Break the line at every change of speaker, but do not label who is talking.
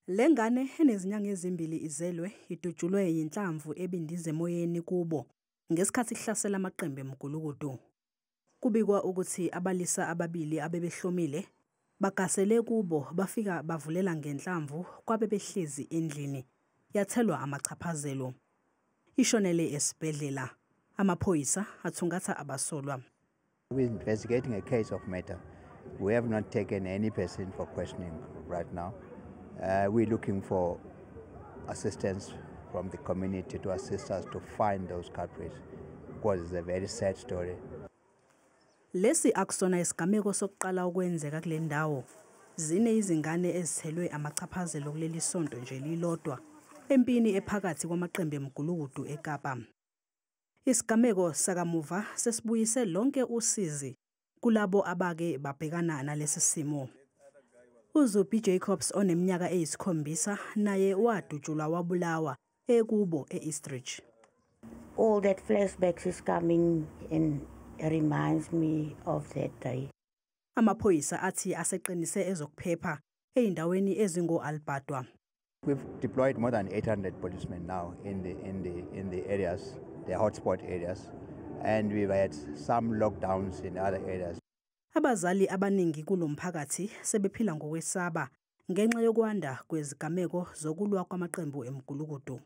Le ngane enezinyanga ezimbili izelwe idutshulwe yinhlamvu ebindiza emoyeni kubo ngesikhathi ihlasela amaqembu emigulukudu. Kubikwa ukuthi abalisa ababili abebehlomile bagasele kubo bafika bavulela ngenhlamvu kwabebehlezi endlini yathelwa amachaphazelo. Ishonele esibhedlela. Amaphoyisa athungatha abasolwa.
We're investigating a case of murder. We have not taken any person for questioning right now. We're looking for assistance from the community to assist us to find those culprits, because it's a very sad story.
Lesi akusona isigameko sokuqala ukwenzeka kule ndawo. Zine izingane ezithelwe amachaphazelo kuleli sonto nje lilodwa empini ephakathi kwamaqembu emigulukudu eKapa. Isigameko sakamuva sesibuyise lonke usizi kulabo abake babhekana nalesi simo. UZupi Jacobs oneminyaka eyisikhombisa naye wadutshulwa wabulawa ekubo e-Eastridge.
All that flashbacks is coming and reminds me of that day.
Amaphoyisa athi aseqinise ezokuphepha ey'ndaweni ezingo-Albadwa.
We've deployed more than 800 policemen now in the areas, the hotspot areas, and we've had some lockdowns in other areas.
Abazali abaningi kulomphakathi sebephila ngokwesaba ngenxa yokwanda kwezigameko zokulwa kwamaqembu emigulukudu.